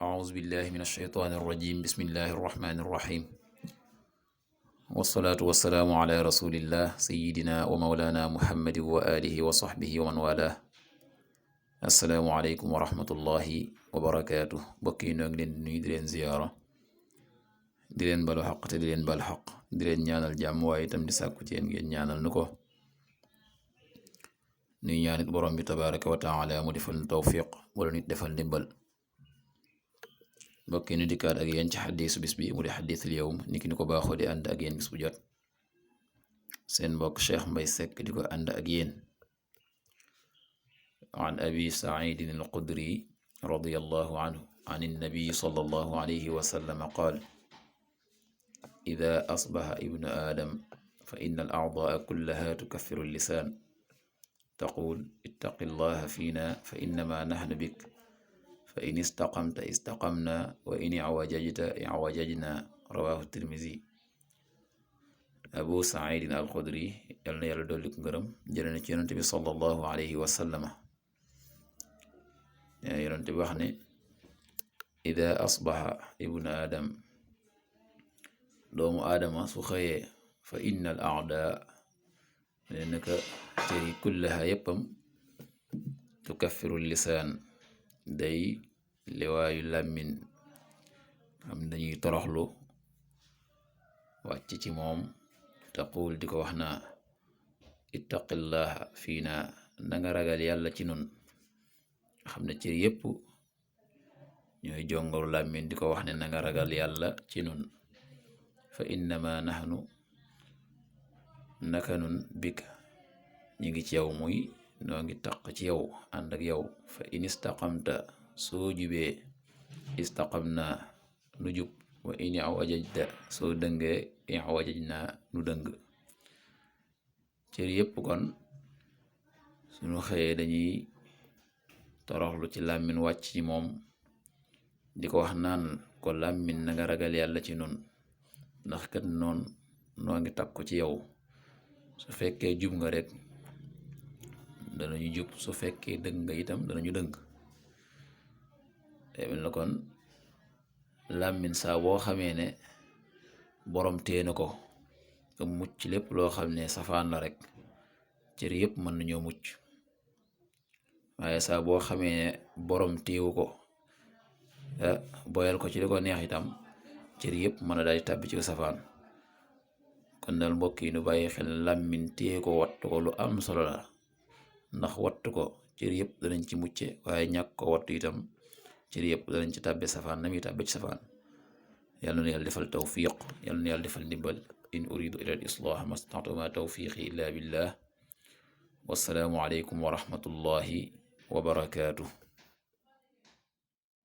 أعوذ بالله من الشيطان الرجيم بسم الله الرحمن الرحيم والصلاة والسلام على رسول الله سيدنا ومولانا محمد وآله وصحبه ومن والاه السلام عليكم ورحمة الله وبركاته bokki noo ngi leen di nuyu di leen ziyaara di leen balu xaq te di leen bal xaq di leen ñaanal jàmm waaye itam di sàkku ci yéen ngeen ñaanal nu ko nuy ñaanit borom bi tabaraka wa taala mu defal nu tawfiq wala nit defal ndimbal mbokk yi nu dikkaat ak yéen ci xadiisu bis bi mu di xadiisul yawm niki ni ko baaxoo di ànd ak yéen bis bu jot seen mbokk Cheikh Mbay Seck di ko ànd ak yéen an abi saidin al-Xudri radiyallahu anhu an annabi sallallahu alayhi wa sallam qaal ida asbaxa ibnu aadam fa inna al-a'daa kullaha tukaffiru al-lisaan taqul ittaqi llaha fiina fa innama nahnu bik fa in istaqamta istaqamna wa in i'wajajta i'wajajna rawahu tirmisi abu saidin al-Xudri yal na yàlla dolli ko ngërëm jële na ci yonent bi sallallahu alayhi wa sallama yonent bi wax ne ida asbaxa ibnu aadam doomu aadama su xëyee fa inna al a'daa ne naka cëri kullaha yéppam tukaffiru lisaan day liwaayu làmmin xam dañuy toroxlu wàcc ci moom taqul di ko wax naa ittaqillaha fiina nanga ragal yàlla ci nun xam ne cër yépp ñooy jongoru làmmin di ko wax ne nanga ragal yàlla ci nun fa innama nahnu naka nun bik ñi ngi ci yow muy noo ngi taq ci yow ànd ak yow fa in istaqamta soo jubee istaqamna nu jub wa in i'wajajta soo dëngee i'wajajna nu dëng cër yépp kon suñu xëyee dañuy toroxlu ci làmmin wàcc ci moom di ko wax naan ko làmmin na nga ragal yàlla ci nun ndax kat noon noo ngi takku ci yow su fekkee jub nga rek danañu jub su fekkee dëng nga itam danañu dëng mel na kon làmmin saa boo xamee ne borom téena ko nga mucc lépp loo xam ne safaan la rek cër yépp mën nañoo mucc waaye saa boo xamee ne borom téewu ko boyal ko ci li ko neex itam cër yépp mën a daal di tàbbi ci safaan kon daal mbokk yi nu bàyyi xel làmmin téye ko wattu ko lu am solo la ndax wattu ko cër yépp danañ ci mucce waaye ñàkk ko wattu itam cër yépp danañ ci tàbbi safaan na muy tàbbi ci safaan yàlla na yàlla defal tawfiq yàlla na yàlla defal ndimbal in uridu ila al islah mastata'tu ma tawfiqi illa billah wassalaamu aleykum wa rahmatullahi wa barakaatuh